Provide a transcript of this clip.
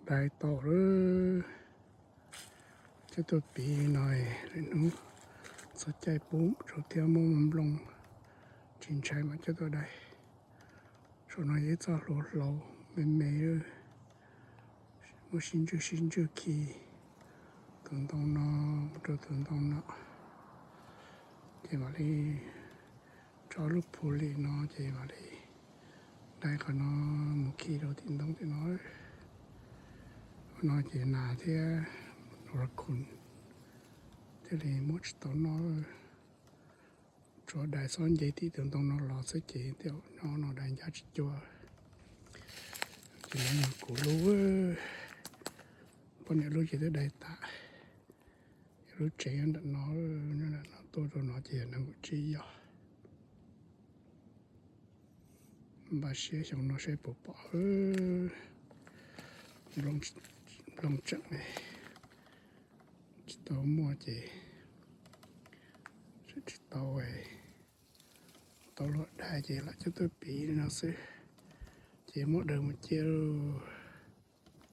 Dai tau lawm. Coj tuaj piv no, lwm hnub txog caij pub rau thiab muab nplooj tsis ntshai mas coj tuaj dai. Saum no yog ib txoj hlua hlau me me, muab sib ntswj sib ntswj khi tus ntoo no mus rau tus ntoo no, ces mam li tso lub phu li no ces mam li dai qhov no mus khi rau tim ntoo tim no. Ua no ces nas thiab raccoon thiaj li muab tsis tau noj. Tsuas dai xob nce tim tus ntoo no los xwb ces tej zaum nyob no dai ncaj tsis cuag. Ces no yog kuv lub, poj niam lub ces twb dai tas. Yog lub tsev ntawm no, nyob ntawm no tuaj rau no ces yog nees nkaum tsib yog. Npaj siab xyoo no saib puas pom. Nplooj tseem tsis tau muaj ces tsis tau, tau luag dai ces lam coj tuaj piv li no xwb. Ces muab daws mus cia lauj.